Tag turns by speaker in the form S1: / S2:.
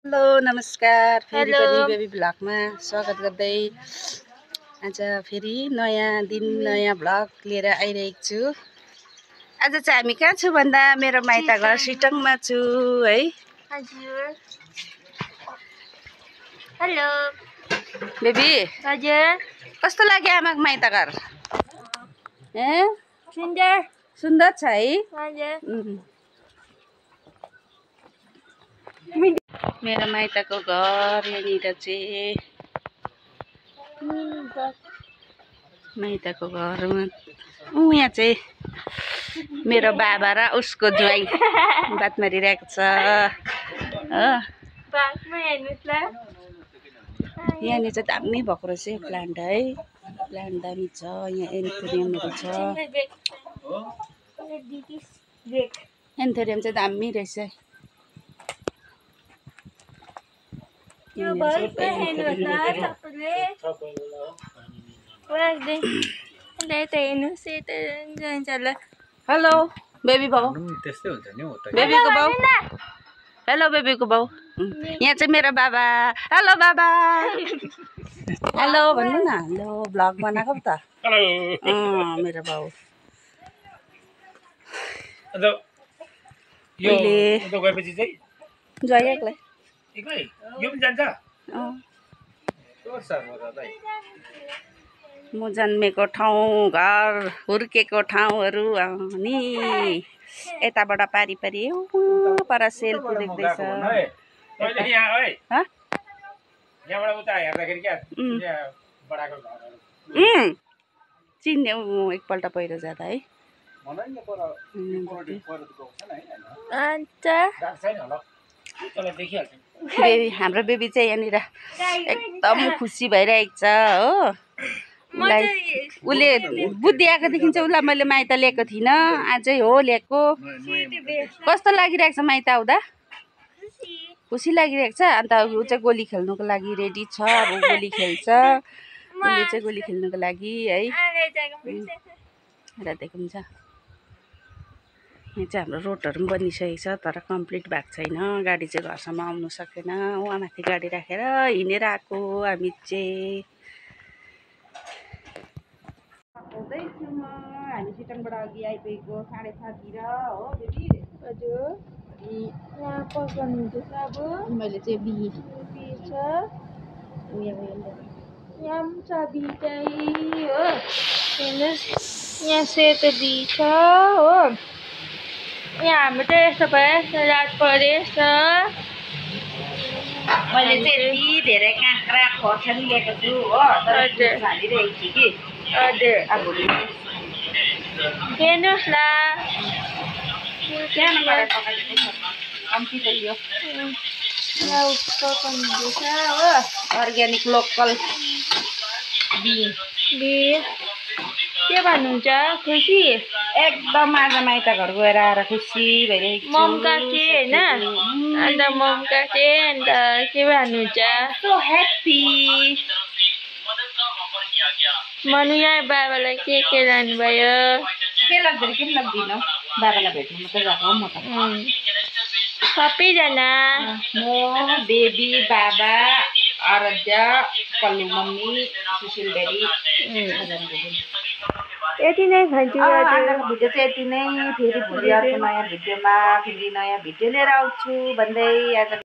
S1: Hello नमस्कार फेरि पनि बेबी भ्लगमा स्वागत गर्दै आज फेरि नयाँ दिन नयाँ भ्लग लिएर आइरहेको छु। आज चाहिँ हामी कहाँ छु भन्दा मेरो माइत घर सिटङमा छु है।
S2: हजुर हेलो
S1: बेबी
S2: हजुर
S1: कस्तो लाग्यो आमाको माइत घर?
S2: सुन्दर
S1: सुन्दर छ है।
S2: हजुर
S1: मेरो माइतको घर यहाँनिर चाहिँ माइतको घरमा यहाँ चाहिँ मेरो बाबा र उसको ज्वाइँ बात मारिरहेको छ हो। यहाँनिर चाहिँ दामी भएको रहेछ प्लान्ट है। प्लान्ट दामी छ। यहाँ एन्थोरियमहरू छ। एन्थोरियम चाहिँ दामी रहेछ। हेलो बेबी बाउ। बेबीको बाउ। हेलो बेबीको बाउ। यहाँ चाहिँ मेरो बाबा। हेलो बाबा। हेलो भन्नु न। हेलो भ्लग बनाएको पो त। मेरो बाउ। म जन्मेको ठाउँ घर हुर्केको ठाउँहरू नि यताबाट पारिपारि पर सेल्फी देख्दैछ। चिन्ने एकपल्ट पहिरो जाँदा है। बेबी हाम्रो बेबी चाहिँ यहाँनिर एकदम खुसी भइरहेको छ हो। उसले बुद्धि आएकोदेखि चाहिँ उसलाई मैले माइत ल्याएको थिइनँ। आजै हो ल्याएको। कस्तो लागिरहेको छ माइत आउँदा? खुसी लागिरहेको छ। अन्त ऊ चाहिँ गोली खेल्नुको लागि रेडी छ। अब गोली खेल्छ। उसले चाहिँ गोली खेल्नुको लागि है। र देख्नुहुन्छ यहाँ चाहिँ हाम्रो रोडहरू पनि बनिसकेको छ तर कम्प्लिट भएको छैन। गाडी चाहिँ घरसम्म आउनु सकेन। उहाँ माथि गाडी राखेर हिँडेर आएको हामी चाहिँ। आउँदैछु म। हामी सिटङबाट अघि आइपुगेको 7:30 हो बेबी।
S2: हजुर यहाँ पकाउनुहुँदैछ। अब
S1: मैले चाहिँ
S2: बी छ यहाँ पनि छ बी चाहिँ हो। हेर्नुहोस् यहाँ सेतो बी छ हो। यहाँ हाम्रो चाहिँ यस्तो भयो रात परेछ।
S1: मैले चाहिँ यति धेरै काँक्रा खोर्सानी लिएको छु हो। हालिरहेको छु कि
S2: हजुर
S1: अब
S2: हेर्नुहोस् ल
S1: कम्ती त थियो।
S2: यहाँ पकाउनुहुँदैछ हो।
S1: अर्ग्यानिक लोकल बिन
S2: के भन्नुहुन्छ? खुसी
S1: एकदम आज माइत घर गएर आएर खुसी भइरहेको छु।
S2: मम काटे होइन। अन्त मम काटे अन्त के भन्नुहुन्छ?
S1: So happy.
S2: मनु यहाँ बाबालाई के लानुभयो?
S1: के लाग्दैन के लाग्दिनँ। बाबालाई भेट्नु मात्रै गएको म त।
S2: सबैजना
S1: म बेबी बाबा आराध्या पल्लु मम्मी सुशील बेरी
S2: यति नै खान्छु।
S1: आजको भिडियो चाहिँ यति नै। फेरि भोलि अर्को नयाँ भिडियोमा फेरि नयाँ भिडियो लिएर आउँछु भन्दै आज